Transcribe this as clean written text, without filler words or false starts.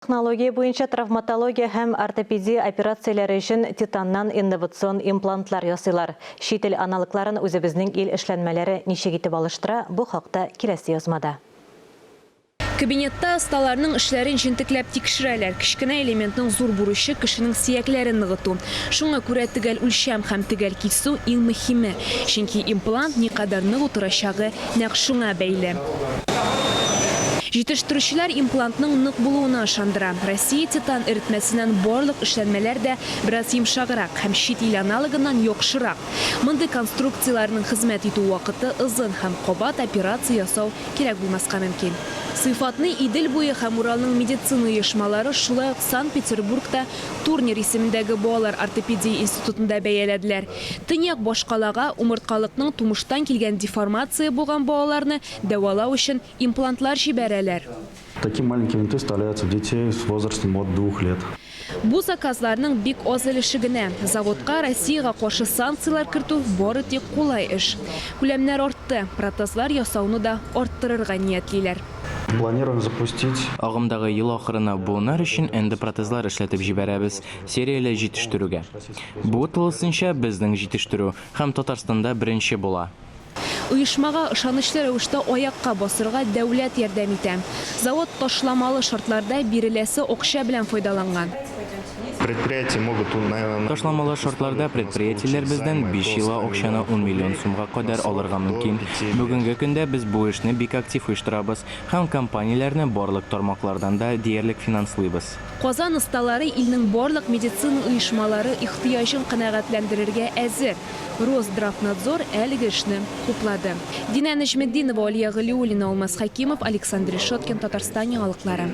Технология буенча травматология һәм ортопедия операцияләре өчен титаннан инновацион имплантлар ясыйлар. Чит ил аналогларын үзебезнең ил эшләнмәләре ничек итеп алыштыра, бу хакта киләсе язмада. Кабинетта осталарның эшләрен җентекләп тикшерәләр. Кечкенә элементның зур бурычы, кешенең сөякләрен ныгыту. Шуңа күрә төгәл үлчәм һәм төгәл кисү иң мөһиме. Чөнки имплант никадәр нык утырачагы нәкъ шуңа бәйле. Җитештерүчеләр имплантның нык булуына ышандыра. Россия титан эретмәсеннән барлык эшләнмәләр дә бераз йомшаграк һәм чит ил аналогыннан яхшырак. Мондый конструкцияләрнең хезмәт итү вакыты озын һәм кабат операция ясау кирәк булмаска мөмкин. Сыйфатны Идел буе һәм Уралның медицина оешмалары, шулай ук Санкт-Петербургта Турнер исемендәге балалар ортопедия институтында бәяләделәр. Төньяк башкалага умырткалыкның тумыштан килгән деформация булган балаларны дәвалау өчен имплантлар җибәрәләр. Такие маленькие винты вставляются в детей с возрастом от двух лет. Бу заказларның бик аз өлеше генә. Заводка Россиягә каршы санкцияләр кертү бары тик кулай эш. Күләмнәр артты, протезлар ясауны да арттырырга ниятлиләр. Планируем запустить. Агымдагы ел ахырына буыннар өчен эндопротезлар эшләтеп җибәрәбез, серияле җитештерүгә. Бу, тулысынча, безнең җитештерү һәм Татарстанда беренче була. Оешмага ышанычлы рәвештә аякка басырга дәүләт ярдәм итә. Завод ташламалы шартларда биреләсе акча белән файдаланган. Предприятия могут на Ташламалы шартларда предприятиеләр бездән биш елга акчаны ун миллион сумга кадәр алырга мөмкин. Бүгенге көндә без бу эшне бик актив оештырабыз һәм компанияләрне барлык тармаклардан да диярлек финанслыйбыз. Казан осталары илнең барлык медицина оешмалары ихтыяҗын канәгатьләндерергә әзер. Росздравнадзор әлеге эшне хуплады. Динә Нәҗметдинова, Алия Галиуллина, Алмаз Хәкимов, Александр Решеткин, Татарстан яңалыклары.